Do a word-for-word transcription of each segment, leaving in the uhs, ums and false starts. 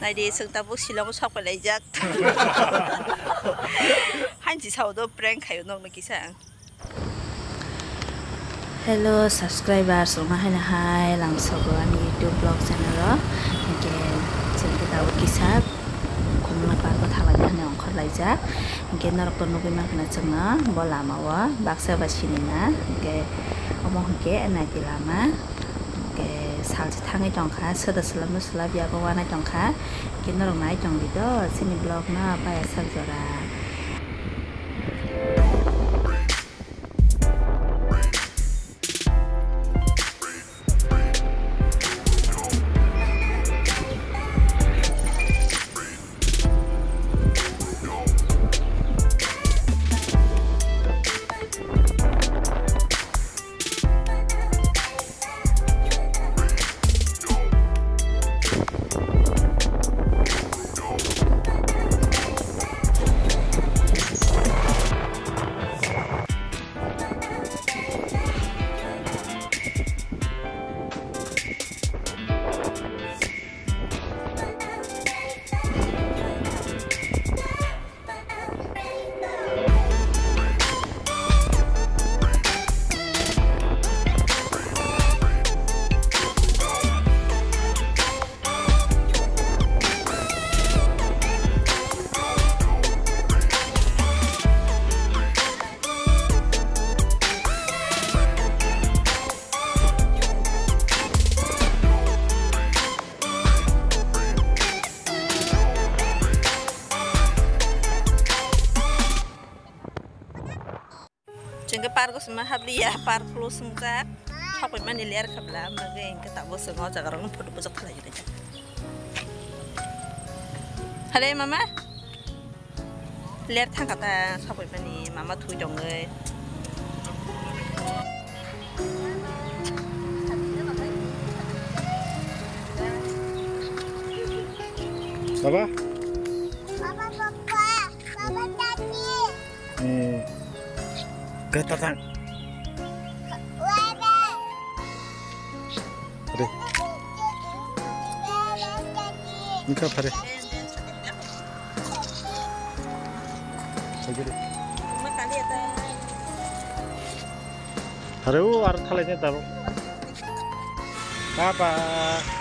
Naidi, chwng tabuk Shillong o sok pai laijak. Hanchi sao do prank khaio nokno kisa ang. Hello subscribers, rwma haino hai lamsogo ani YouTube vlog channel o. Hinkhe chwng khe tabuk kisa Khumla park o thalai hwnwi ongkhor laijak. Hinkhe norok to nugwi mankha na chwngno bo lama o baksa ba sinina. Hinkhe omo hinkhe naidi lama. Hinkhe salsa thangwi tongkha, soda swlapno swlapya bo wanai tongkha. Hinkhe norok nai tongdi do chini vlog no paiya sak jora. Chwng khe park o swngma habliya, park close wngjak. Thokphaimani ler khabla, bagwi hinkhe tabuk chwng o jaga rokno photo bujak khlai rwjak. Hale mama, ler thangkha ta thokphaimani mama thwi tongwi. Baba. Baba, papa, baba, daddy. Hmm. Kata tang. Pare. Engka pare. Pare o aro thalai ni tabo. Bye bye.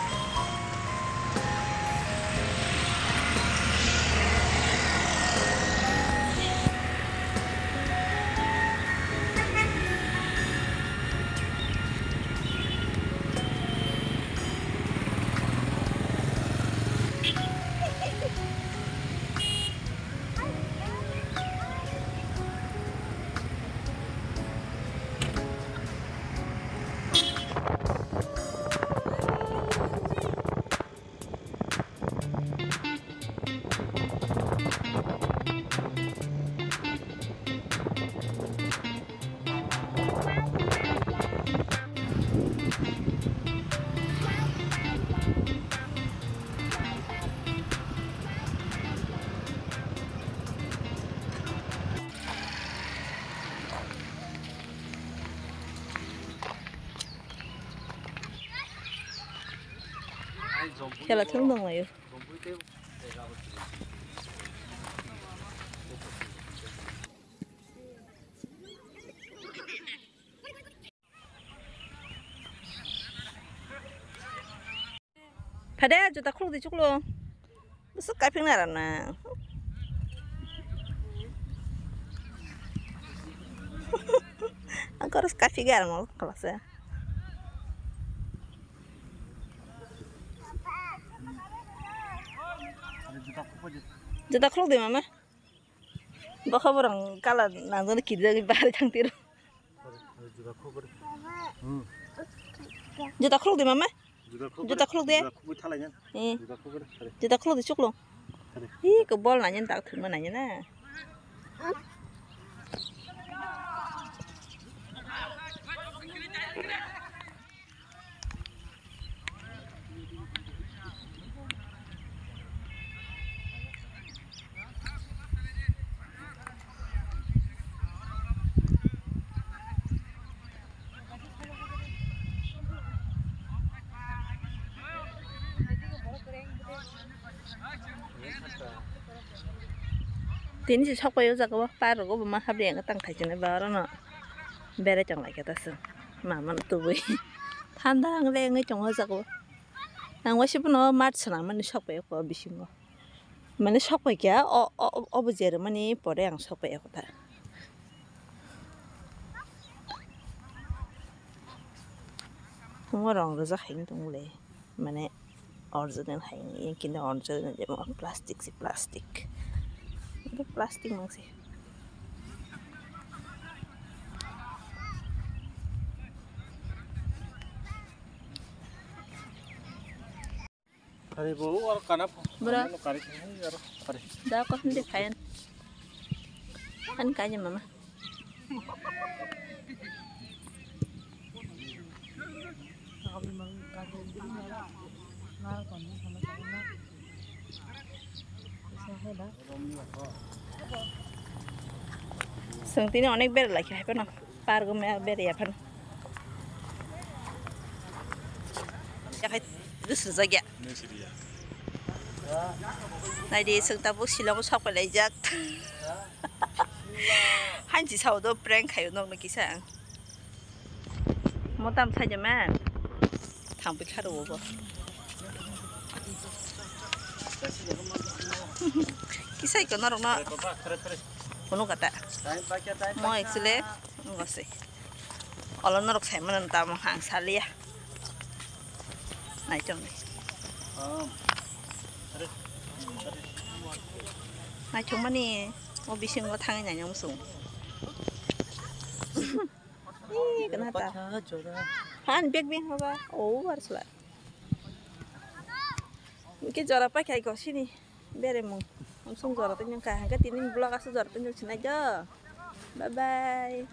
Khela thung dong laio. Phade, juta khuluk di chuklo. Busuk kaphik na rana. Ang koros kaphik ar mo kalasa. Juta khuluk di mama. Bokha borang kala nangjani kiri jani bahari thang tiro. Juta khuluk di mama. Juta khuluk di. Juta khuluk di. Juta khuluk di chuklo. Hi ko bol nanya tak thun nanya na. Tini se sokpai o jaga o park rogo bo ma habri ang tang thai chini ba oro no berai tong lai khe ta chwng mama no tubui thanda ang le wngwi tongo o jaga o. Ang waisa bono mat swnam mani sokpai o bisingo. Mane sokpai kha, o, o, o, obo je rwmani pore ang sokpai kha. Omo rong rijak hai wng tong le, mane original hai wng, kini original jemon plastic se plastic, plastic mang se. Hari bo oro kana pho. Bro. Ano kari khe hai oro kari. Da ko hindi khayan. Kan kanya mama. Sengtini onek ber lai khe hai phano. Park o maya berya phano. Yakhai dusru jagya. Naidi, chwng tabuk Shillong o sok pailaijak. Hanchi sao do prank khaio nokno kisa ang. Motam saja man. Thangpi kharo bo. Kisai ko norok no. Kono kata. Mo actually. Ngo se. Olo norok sai mano tamo ang salia. Naichong ni. Naichong mani o bisingo thangwi nai nang sung. Ih, kena ta. Han bek bek hoba. Oh, war sula. Ke jora pa khai ko sini. Bere mung. Ang sung jora tanyang ka. Hangke tini vlog asu jora tanyang sinai jo. Bye bye.